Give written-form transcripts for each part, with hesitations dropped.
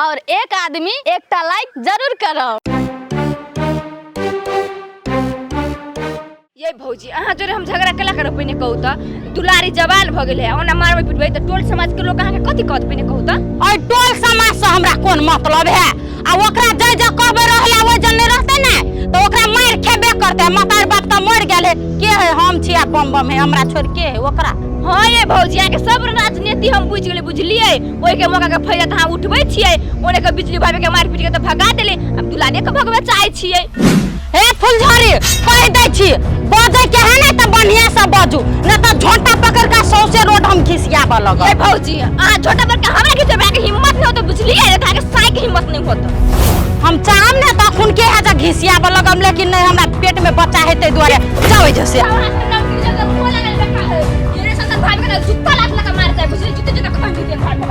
और एक आदमी एकटा लाइक जरूर करब। ये भौजी अहाँ जोरे हम झगड़ा केला करब पहिने कहू तऽ दुलारी जवान भऽ गेलै ओना मारबै पिटबै तऽ टोल समाज के लोक अहाँके कथी कहत पहिने कहू तऽ। एहि टोल समाज से हमरा कोन मतलब है? आ ओकरा जै जै कहबै रहला ओहि जन नहि रहतै ने तऽ ओकरा मारि खेबे करतै। मतार बाप तऽ मरि गेल है, के है? हम छी आ बम बम है, हमरा छोड़ के है ओकरा? हाँ ये भौजी अहाँके सब राजनीति हम बुझि गेलियै, बुझलियै? ओहिके मौका के फायदा तऽ अहाँ उठबै छियै। ओने के बिजली भाभी के मारि पीट के तऽ भगा देली, आब दुलारे के भगबै चाहै छियै। हे फुलझड़ी कहि दै छी, बजै के है ने तऽ बढ़िया से बजू, न तऽ झोंटा पकड़ के सौंसे रोड हम घिसियाबऽ लगब। हे भौजी अहाँ झोंटा पकड़ के हमरा घिचेबै अहाँके हिम्मत नहि होत, बुझलियै? अहाँके साइ के हिम्मत नहि होत। हम चाहब ने तऽ अखुन के है जे घिसियाबऽ लगब, लेकिन नहि, हमरा पेट में बच्चा है ताहि दुआरे जाओ एहिजे से। जुत्ता लात लगा मार जाए बुझलियै, जुत्ते जुत्ता खन दिते भाभी।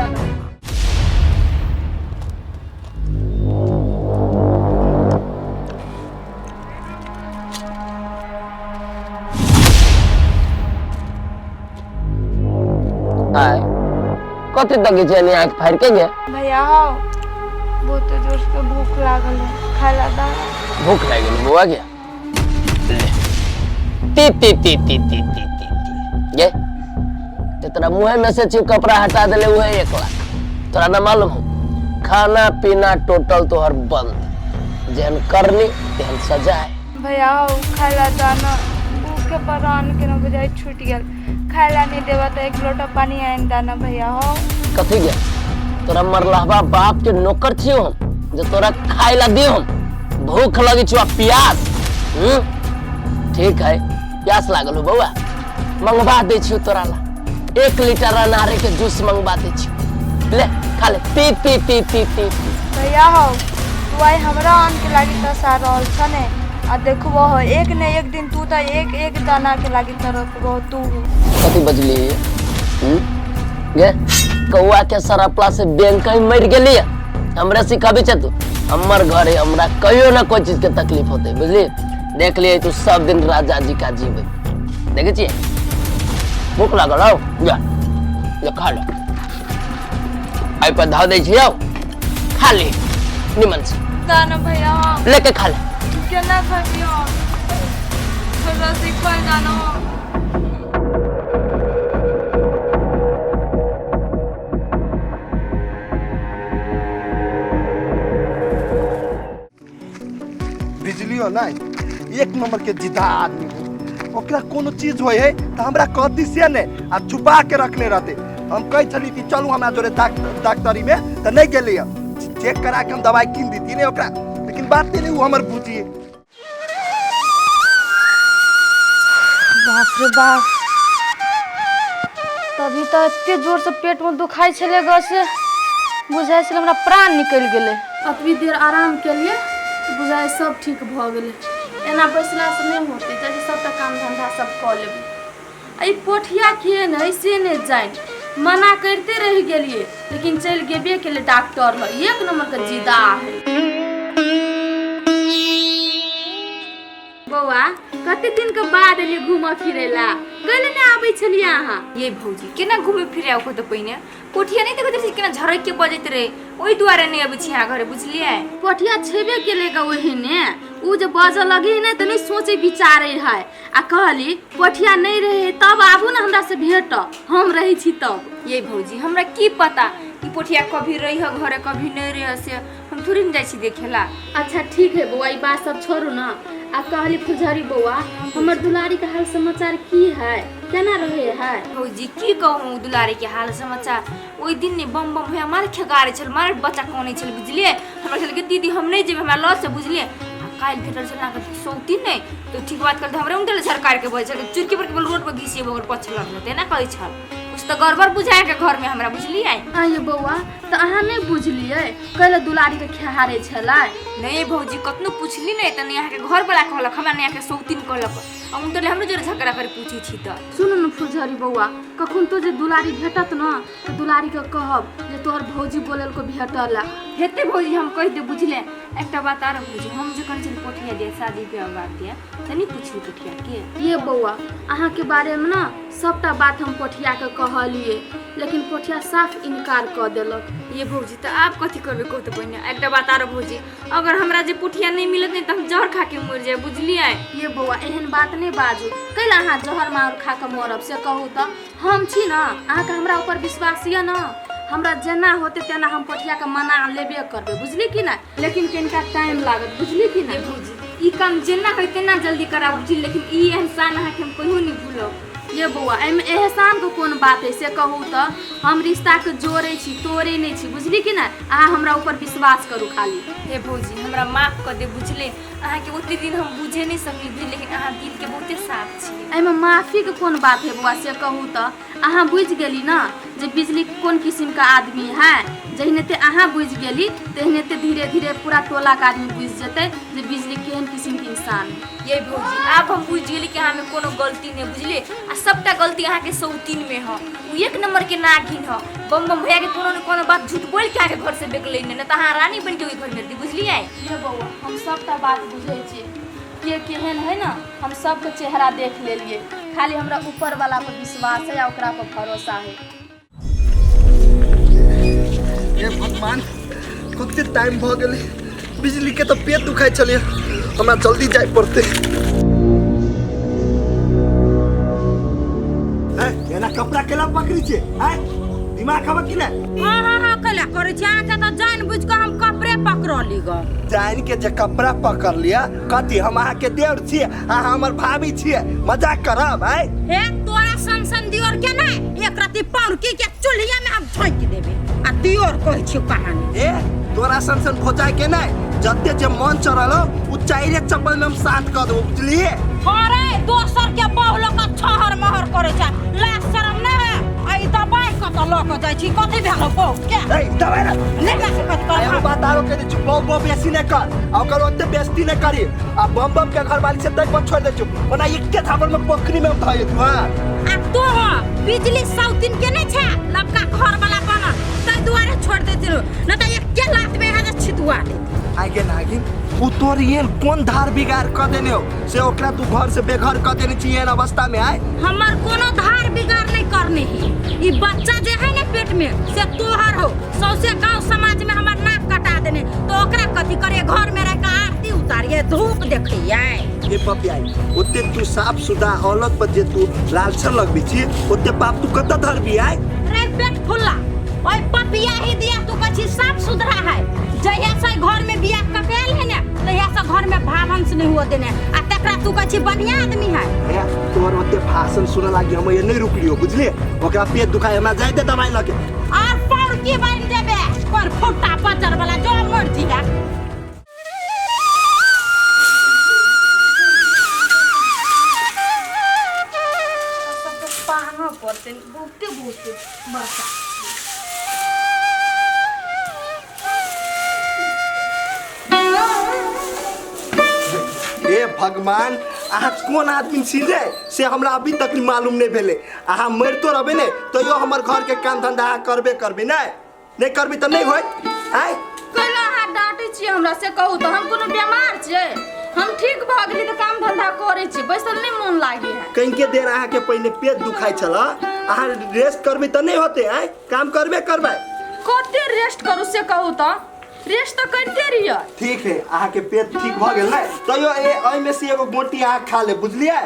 आय कथी तक छे आँखि फाड़ि के गे? भैया हो बहुत जोर से भूख लागल है, खाय ला दा। भूख लागि गेल बौआ गे? ले ती ती ती ती ती ती ती ती गे ते तोरा मुँहे में से छी कपड़ा हटा देले उहे 1 लाख तोरा ना मालूम हो। खाना पीना टोटल तोहर बंद, जेहन करनी तेहन सजाए। भैया हो खाय ला दा ना, भूख के परान के न बुझाई छूट गेल, खाय ला नहीं देबा तो एक लोटा पानी आनि दा ना भैया हो। कथी गे तोरा मरलहबा बाप के नौकर छियो हम जे तोरा खाय ला दियो हम? भूख लगी छो आ प्यास? ठीक है प्यास लागल हो बौआ, मंगवा दै छियो तोरा ला 1 लीटर अनारे के जूस मंगवा दै छियो, ले खा ले पी पी पी पी पी। भैया हो तू आई हमरा आन के लागी तरसा रहल छ ने, आ देखबो हो एक ने एक दिन तू तो एक एक दाना के लागी तरसबो तू। कथी बजली गे? कौआ के सरपला से बैंक ही मर गेली, हमरा सिखाबी छे तू? हमर घर है, हमरा कहियो ना कोई चीज के तकलीफ होते, बुझली? देख लिए तू सब दिन राजा जी का जीवे। देखे छिए भूख लागल हो, जा ले खा ले, आई पर धऽ दै छियौ, खा ले निमन से। दाना भैया लेके खा ले। केना खबियो? थोड़ा सीखो दाना। बिजलियो नहीं एक नंबर के जिद्दा आदमी है, ओकरा कोनो चीज होय है तो हमरा कहती से नहीं आ छुपा के रखने रहते। हम कह छली कि चलू हमरा जोरे डॉक्टरी में तो नहीं गेली, चेक करा के हम दवाई कीन देती नहीं ओकरा, लेकिन बात नहीं वो हमर बुझी। बाप रे बाप, तभी तो एते जोर से पेट में दुखाई छले ग से बुझाइ छले हमरा प्राण निकलि गेलै। अतबी देर आराम केलिए तऽ बुझाइ सब ठीक भऽ गेलै। एना बैसला से नहि होतै, जाइ छी सबटा काम धंधा सब कऽ लेबै। आ ई पोठिया केहन है से नहि जानि, मना करिते रहि गेलिए लेकिन चलि गेबे केलै डॉक्टर लग, एक नंबर के जिदा है। बौआ कते दिन के बाद एलियै घूमऽ फिरै ला, कैले नहि आबै छलियै अहाँ? ये भौजी केना घूमे फिरे आउ तऽ पहिने पोठिया नहि देखैत रहै केना झरक के बजैत रहे, ओहि दुआरे नहि अबै छी अहाँ घरे, बुझलियै? पोठिया छेबे केलै ग ओहिने, उ जे बजऽ लगे ने तऽ नहि सोचे विचारे है। आ कहली पोठिया नहि रहे तब आबू ने हमरा से भेट, हम रहै छी तब। ये भौजी हमरा की पता कि पोठिया कभी रही है घरे कभी नहीं रही है, से हम थोड़ी ने जाइ छी देखेला। अच्छा ठीक है बौआ, ई बात सब छोड़ू ना। आ कहली फुलझड़ी बौआ, हमर दुलारी के हाल समाचार की है, केना रहे है? भौजी की कहूँ दुलारी के हाल समाचार, ओहि दिन ने बम बम भैया मार खेगारे छल, मार बच्चा कानै छल, बुझलियै? हमरा छल कि दीदी हम नहीं जेबै, हमरा लऽ से, बुझलियै? आ काल्हि भेटल छल अहाँके सौती नहि तऽ ठीक बात कहल, हमरे उनटे झरकार के बजै छल, चुरकी पर के रोड पर घिसिएबो ओकर पछ लगल, तेना कहै छल। कुछ तऽ गड़बड़ बुझाय के घर में हमरा, बुझलियै? आँय ये बौआ, तऽ अहाँ नहि बुझलियै कैले दुलारी के खेहारे छलै? नहीं भौजी कतनो पुछली नहीं तऽ नहीं अहाँके घर वाला कहलक हमरा, नहीं अहाँके सौतीन कहलक, आ उनटे हमरो जोरे झगड़ा करे पूछै छी तऽ। सुनू ने फुलझड़ी बौआ, कखन तो जे दुलारी भेटत न तऽ दुलारी के कहब जे तोहर भौजी बोलल को भेटल। हेतै भौजी हम कहि देब, बुझले? एकटा बात आरो भौजी, हम जे कहै छली पोठिया दिया शादी ब्याह बात दिया तऽ नहि पुछली पोठिया के? ये बौआ अहाँ के बारे में न सबटा बात हम पोठिया के कहब। कहलियै, लेकिन पोठिया साफ इनकार कऽ देलक। ये भौजी तऽ आब कथी करबै कहू तऽ पहिने। एकटा बात आरो भौजी, अगर हमरा जे पोठिया नहि मिलत ने तऽ हम जहर खा के मरि जायब, बुझलियै? ये बौआ, एहन बात नहि बाजू। कैला अहाँ जहर मार खा कऽ मरब से कहू तऽ? हम छी ने, अहाँके हमरा ऊपर विश्वास यऽ ने? हमरा जेना होतै तेना हम पोठियाके मना लेबे करबै, बुझली कि नहि? लेकिन कनिका टाइम लागत, बुझली कि ये नहि? भौजी, ई काम जेना होइ तेना जल्दी कराबू बुझली, लेकिन ई एहसान अहाँके हम कहियो नहि भूलब। ये बौआ, एहिमे एहसानके कोन बात है से कहू तऽ? हम रिश्ताके जोड़ै छी, तोड़ै नहि छी, बुझली कि नहि? अहाँ हमरा ऊपर विश्वास करू खाली। हे भौजी, हमरा माफ कऽ दे, बुझले? अहाँके ओते दिन हम बुझे नहि सकली बुझली, लेकिन अहाँ दिलके बहुते साफ छी। एहिमे माफीके कोन बात है बौआ से कहू तऽ? अहाँ बुझि गेली ने जे बिजली कोन किसिमके आदमी है? जहिने ते अहाँ बुझि गेली तेहने ते धीरे धीरे पूरा टोलाके आदमी बुझि जेतै जे बिजली केहन किसिमके इंसान है। ये भौजी, आब हम बुझि गेली कि अहाँमे कोनो गलती नहि, बुझलियै? आ सबटा गलती अहाँके सौतीनमे ह। ओ एक नंबर के नागिन ह। बम बम भैया के कोनो ने कोनो बात झूठ बोल के अहाँके घर से बेकलै नहि, तऽ अहाँ रानी बनि के ओहि घर में रहती, बुझलियै? ये बौआ, हम सबटा बात बुझै छियै, के केहन है ने हम सबके चेहरा देख लेलियै। खाली हमरा ऊपर वाला पर विश्वास है आ ओकरा पर भरोसा है। हे भगवान, कते टाइम भऽ गेलै? बिजली के तऽ पेट दुखाइ छलै, हमरा जल्दी जाय पड़तै। एना कपड़ा केला पकड़ी छै? आय, दिमाग हवा कि नहि? हाँ हाँ हाँ, कैला करै छी? अहाँके तऽ जानि बुझि कऽ हम कपड़े पकड़ली ग। जान के जे कपड़ा पकड़ लिया कथी? हम अहाँके देवर छियै, अहाँ हमर भाभी छियै, मजाक करब? आय हे, तोरा सन सन दियोर के ने एक रति पौड़की के चूल्हिया में हम झोंकि देबे, आ दियोर कहै छियौ कहानी। ए, तोरा सन सन भोजाय के नहि, जते जे मन चढ़ल हो उ चाइरे चप्पल में हम शांत कऽ देबो, बुझलिए? अरे, दोसर के बहु लऽ कऽ छहर महर करै छै, लाज शरम नहि है? आ ई दबाइ कतऽ लऽ कऽ जाइ छी? कथी भेल हौ बहु के? ए, दबाइ ना। नहि ना कथी आ एगो कर। बात आरो कहि दै छी, बौ बौ बेसी नहि कर आ ओकर ओते बेइज्जती नहि करी। आ बम बम के घरवाली से तै पर छोड़ि दै छियौ, ओना एके झापड़ में पोखरी में हम धऽ देतौ। हाँ, आ तो बिजली सौतिन के नहि छै लबका घर वाला बनल, ताहि दुआरे छोड़ दै छियौ, नहि तऽ एके लात में यहाँ छितुआ देती। आगे नागिन, उ तोर एहन कोन धार बिगाड़ कऽ देने हो से ओकरा तू घर से बेघर कऽ देने छी एहन अवस्था में? आय, हमर कोनो धार बिगाड़ नहीं करने है। ई बच्चा जे है ने पेट में से तोहर हो। सौसे गांव समाज में हमर नाक कटा देने, तो ओकरा कथी करे? घर में रह के आरती उतारिए, धूप देखिए? ए पपियाई, ओते तू साफ सुथरा औलत पर जे तू लालछन लगबी छी, ओते पाप तू कतऽ धरबी? आय रे पेट फुल्ला, ओए पपिया ही दिया तू कछी साफ सुथरा है। जहिया से घर में बियाह ककेल है ने तहिया से घर में भावंश नहीं हुआ देने, आ तकरा तू कछी बढ़िया आदमी है। हे, तोहर ओते भाषण सुनऽ लागी हम ये नहीं रुकलियो, बुझलिए? ओकरा पेट दुखाय, हमरा जाय दे दवाई लके। और पौड़की बन जेबे पर फुट्टा पचर वाला, जो मर्जी है। सबके पाहऽ पड़तै, बहुते बहुते बड़का। हे भगवान, अहाँ कोन आदमी छी रे से हमरा अभी तक मालूम नहीं भेलै। अहाँ मरितो रहबै ने तैयो हमर घर के काम धंधा अहाँ करबे करबै। नहि नहि करबै तऽ नहि होइत। आय, कैला अहाँ डाँटै छियै हमरा से कहू तऽ? हम कोनो बेमार छियै? हम ठीक भऽ गेली तऽ काम धंधा करै छी, बैसल नहि मोन लागे है। कनिके देर अहाँके पहिने पेट दुखाइ छल, अहाँ रेस्ट करबै तऽ नहि होतै? आय, काम करबे करबै। कते रेस्ट करू से कहू तऽ? रेस्ट तऽ करिते रहियै। ठीक है, अहाँके पेट ठीक भऽ गेल ने, तैयो एहिमे से एगो गोटी अहाँ खा ले, बुझलियै?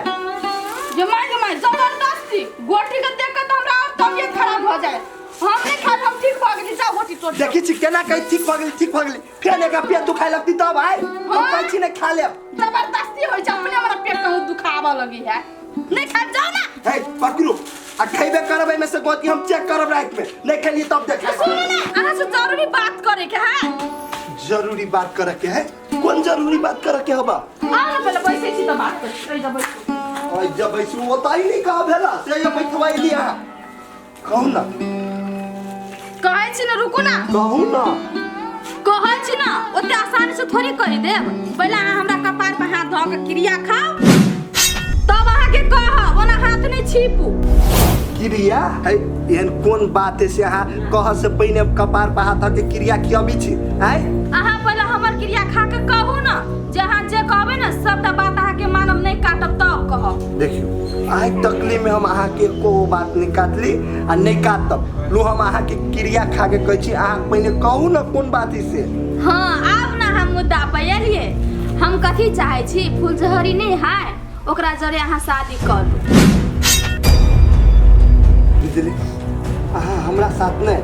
गे माय गे माय, जबरदस्ती गोटी के देख के तऽ हमरा और तबियत खराब भऽ जाए। हम नहि खायब, हम ठीक भऽ गेली, जाउ गोटी तोड़। देखै छी केना कहै ठीक भऽ गेली, ठीक भऽ गेली, फेर एकरा पेट दुखाइ लगती तब? आय, हम कहै छी ने खा लेब। जबरदस्ती होइ छै, अपने हमरा पेट कहूँ दुखाबऽ लगी है। नहि खायब, जाउ ने। हे, पकड़ू आ खैबे करब। एहिमे से गोटी हम चेक करब रातिमे, नहि खेलियै तब देखायब। सुनू ने, अहाँ से जरूरी बात करे के है। जरूरी बात करे के है? कोन जरूरी बात करे के हबा? आउ ने, पहिले बैसै छी तऽ बात करै, एहि जब बैसू। ओइ जब बैसू, ओतऽ ही नहीं कहा भेला से ये बैठवाइली अहाँ। कहू ना। कहै छी ने, रुकू ना। कहू ना। कहै छी ने, ओते आसानी से थोड़ी कहि देब। पहिले अहाँ हमरा कपार पर हाथ धऽ के क्रिया खाउ तब अहाँके कहब, ओना हाथ नहि छिपू। क्रिया है? एहन कोन बात है से अहाँ कह से पहिने कपार पर हाथ धऽ के क्रिया खियाबी छी? आय, अहाँ पहिले हमर क्रिया खा के कहू ने जे अहाँ जे कहबै ने सबटा बात अहाँके मानब, नहि काटब, तब कहब। देखियौ, आइ तकली में हम अहाँके एको बात नहीं काटली आ नहीं काटब। लो हम अहाँके क्रिया खा के कहै छी, अहाँ पहिने कहू ने कोन बात है से। हाँ आब ना हम मुद्दा पर एलियै। हम कथी चाहै छी, फुलझड़ी नहीं है ओकरा जरे अहाँ शादी करू। बिजली अहाँ हमरा साथ ने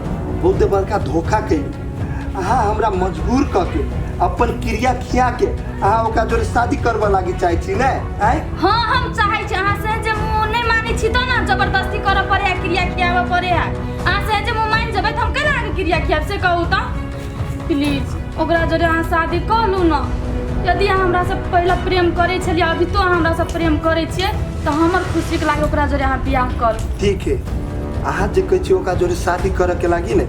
बहुत बड़का धोखा कैली। अहाँ हमरा मजबूर कऽ के अपन क्रिया खिया के अहाँ ओकरा जोरे शादी करबऽ लागी चाहै छी ने? आँय हाँ हम चाहै छी, अहाँ से जे मुँह नहीं मानै छी तऽ ने जबरदस्ती करऽ पड़े है, क्रिया खियाबऽ पड़े है। अहाँ से जे मुँह मानि जेबै तऽ हम केना अहाँके क्रिया खियाब से कहू तऽ। प्लीज ओकरा जोरे अहाँ शादी कऽ लू ने। यदि अहाँ हमरा से पहिले प्रेम करै छलियै, अभी तो अहाँ हमरा से प्रेम करै छियै तऽ हमर खुशीके लागी ओकरा जोरे अहाँ बियाह करू। ठीक है, अहाँ जे कहै छी ओकरा जोरे शादी करऽ के लागी ने,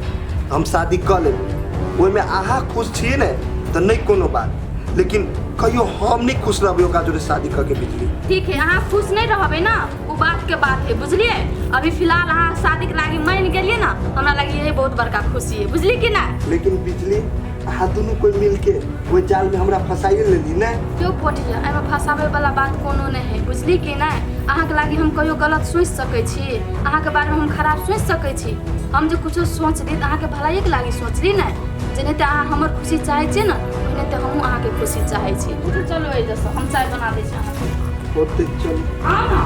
हम शादी कऽ लेबै, ओहिमे अहाँ खुश छियै ने तऽ नहीं कोनो बात, लेकिन कहियो हम नहीं खुश रहबै ओकरा जोरे शादी कऽ के। बिजली ठीक है, अहाँ खुश नहीं रहबै ना वो बात के बात है, बुझलियै? अभी फिलहाल अहाँ शादी के लागी मानि गेलियै ना, हमरा लागी यही बहुत बड़का खुशी है, बुझलियै कि ना? लेकिन बिजली अहाँ दुनू कोई मिल के ओहि जाल में हमरा फंसाइए लेली ने। क्यों पोठिया, एहिमे फंसाबै वाला बात कोनो नहीं है, बुझली कि नहीं? अहाँके लागी हम कहियो गलत सोचि सकै छी, अहाँके बारेमे हम खराब सोचि सकै छी? हम जे कुछो सोचली तऽ अहाँके भलाइके लागी सोचली ने। जेनाहिते अहाँ हमर खुशी चाहै छियै ने, ओनाहिते हमहूँ अहाँके खुशी चाहै छी। उठू चलू एहिजसँ, हम चाय बना दै छी अहाँके। ओते चलू। आउ ना।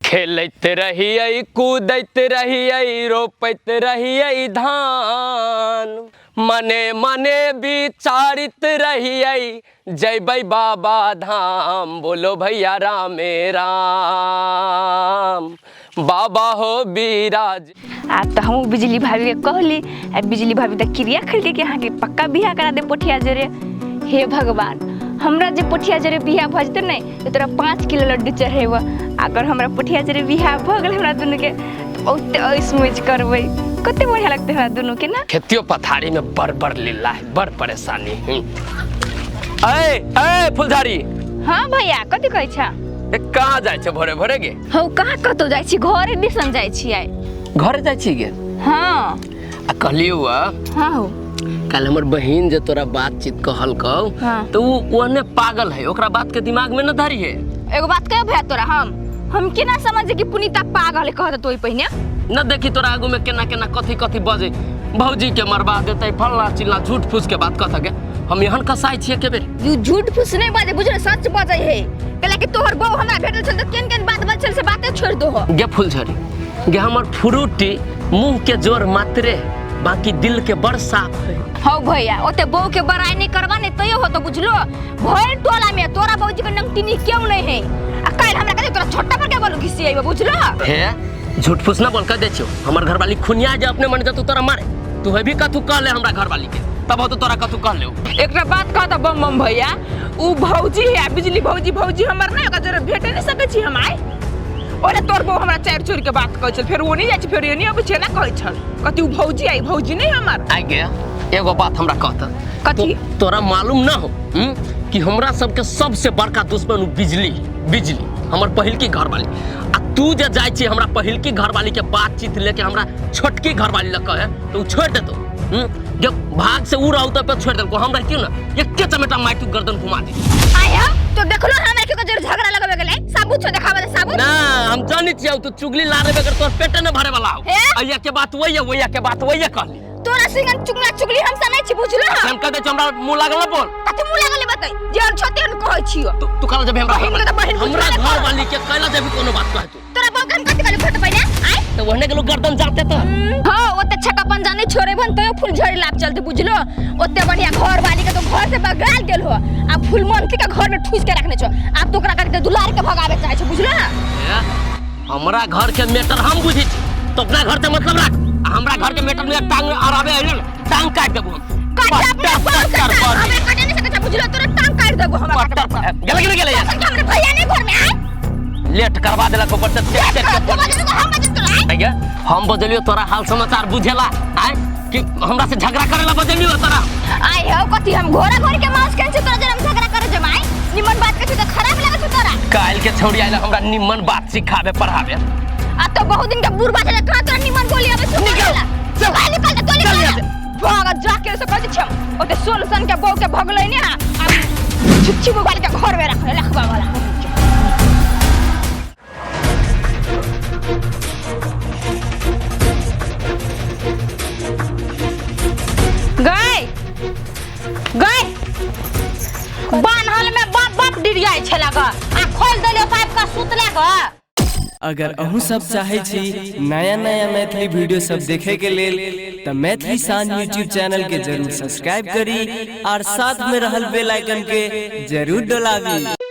खेलैत रहियै, कूदैत रहियै, रोपैत रहियै धान, मने मने विचारित रहियै जयबै बाबा धाम। बोलो भैया रामे राम, बाबा हो बिराज। आ तऽ हमहूँ बिजली भाभीके कहली, आ बिजली भाभी तऽ क्रिया खेलकै कि अहाँके पक्का बियाह करा दे पोठिया जरे। हे भगवान, हमरा जे पोठिया जरे बियाह भऽ जेतै ने तऽ तोरा 5 किलो लड्डू चढ़ेबऽ। अगर हमरा पोठिया जरे बियाह भऽ गेल हमरा दुनूके तऽ ओते ऐश मौज करबै, कते बढ़िया लगतै हमरा दुनूके ना। खेतियो पथारी में बड़ बड़ लीला है, बड़ परेशानी। ऐ ऐ फुलझड़ी। हाँ भैया कथी कहै छा? ए कहाँ जाइ छै भोरे भोरे गे? हौ कहाँ कतौ जाइ छी, घरे दिसन जाइ छी आइ। घरे जाइ छी गे? हाँ। आ कहलियौ हाँ हौ, कल हमर बहिन जे तोरा बातचीत कहलकौ हाँ। तो उ ओहने पागल है, ओकरा बात के दिमाग में न धरी है। एगो बात कहियो भैया तोरा, हम केना समझे कि पुनीता पागल है कहत तो पहिने? न देखी तोरा आगू में केना केना कथी कथी बजे, भौजी के मरवा देते फल्ला चिल्ला झूठ फूस के बात कथ के। हम एहन कसाई छियै के बेर? You झूठ फूस नहीं बाजे, बुझल सच बजै है। कहला कि तोहर बहू हमरा भेटल छल तऽ केन केन बात बजल से बाते छोड़ दो। गे फुलझड़ी गे, हमर फ्रूटी मुंह के जोर मात्रे, बाकी दिल के बड़ साफ है। हौ भैया ओते बहू के बड़ाई नहीं करबा नहीं तैयो हो तो बुझलो भर टोला में तोरा बहूजी के नंगटिनी क्यों नहीं है। आ काल्हि हमरा कहै तोरा छोटा पर के बोलू घिसी आइबो, बुझलो? हे झूठ फूस ना बोल कर दे छियो, हमर घरवाली खुनिया जे अपने मन जतु तोरा मारे, तू है भी कथू कह ले हमरा घरवाली के, तब हो तो तोरा कथू कह ले। एकटा बात कह तऽ बम बम भैया, उ भौजी है बिजली भौजी, भौजी हमर नहीं ओकरा जरे भेटे नहीं सकै छी हम आइ। ओने तोर बहू हमरा चारि चोर के बात कहै छल, फेर ओ नहीं जाइ छै, फेर एनी अबै छै ना कहै छल कथी उ भौजी आई भौजी नहीं हमर। आइ गे एगो बात हमरा कहत कथी? तोरा मालूम ना हो कि हमरा सबके सबसे बड़का दुश्मन उ बिजली, बिजली हमर पहिलकी घरवाली। आ तू जे जाइ छी हमरा पहिलकी घरवाली के बातचीत लेके हमरा छोटकी घरवाली लग कहे तो उ छोड़ देतो। जब भाग से उ रहू तब छोड़ देलको, हम रहतियो ना एके चमेटा मार तू गर्दन घुमा दी। आय तो देखलो हमरा के जर झगड़ा लगबे गेलै, साबुत छो देखाबे दे साबुत। ना हम जानी छियै तू चुगली लारे बगैर तोर पेटे न भरे वाला हो। अइया के बात वही है, वही के बात वही कहली। तोरा सिंगन चुगला चुगली हम से नहीं छी, बुझलो? हम कह दे छी हमरा मुंह लागल बोल। कथि मुंह लागल बतै, जे हम छोटे हम कहै छियो। तू कहला जब हमरा बहिन के त बहिन हमरा घर वाली के कहला जब कोनो बात कह तू। तोरा बाप के हम कथि कहली फट पहिने आय त ओहने के लोग गर्दन जाते त। हां ओते छका पंजा नहीं छोड़े भन तो फूल झड़ी लाभ चलते, बुझलो? ओते बढ़िया घर वाली के तो घर से बगाल गेल हो, आ फूलमंती के घर में ठूस के रखने छो, आब तो ओकरा करके दुलार के भगावे चाहे छो, बुझलो? हमरा घर के मैटर हम बुझी छी, तो अपना घर से मतलब रख। हमरा घर के मैटर में टांग अराबे आइल न, टांग काट देबो हम। काट अपना बाल काट, हमरा काटे नहीं सकै छ, बुझलो? तोरा टांग काट देबो हमरा। गेल गेल गेल यार, हमरे भैया नहीं घर में आय लेट करवा देलक ऊपर से टेक टेक के। हम बजल तोरा हम बजलियो तोरा हाल समाचार बुझेला आय कि हमरा से झगड़ा करेला बजलियो तोरा? आय हो कथी हम घोड़ा घोड़ी के मांस केन छी तोरा जर हम झगड़ा करे जमाई निमन बात के त खराब लागै छ तोरा। काल के छौड़ी आइला हमरा निमन बात सिखाबे पढ़ाबे। आ तो बहुत दिन के बुढ़बा छे कहां तोरा निमन बोली आबै छौ? निकल चल निकल त तोली भाग जाके से कहै छी ओते सोलसन के बहू के भगलै ने, आ छिच्छी मोबाइल के घर में रखले लखबा वाला। डिरियाइ छला ग आ खोल देलियो तऽ आबि कऽ सुतले ग। अगर अहूँ सब चाहै छी नया नया मैथिली वीडियो सब देखे के लेल तऽ मैथिली शान यूट्यूब चैनल के जरूर सब्सक्राइब करी और साथ में रहल बेल आइकन के जरूर डोलाबी।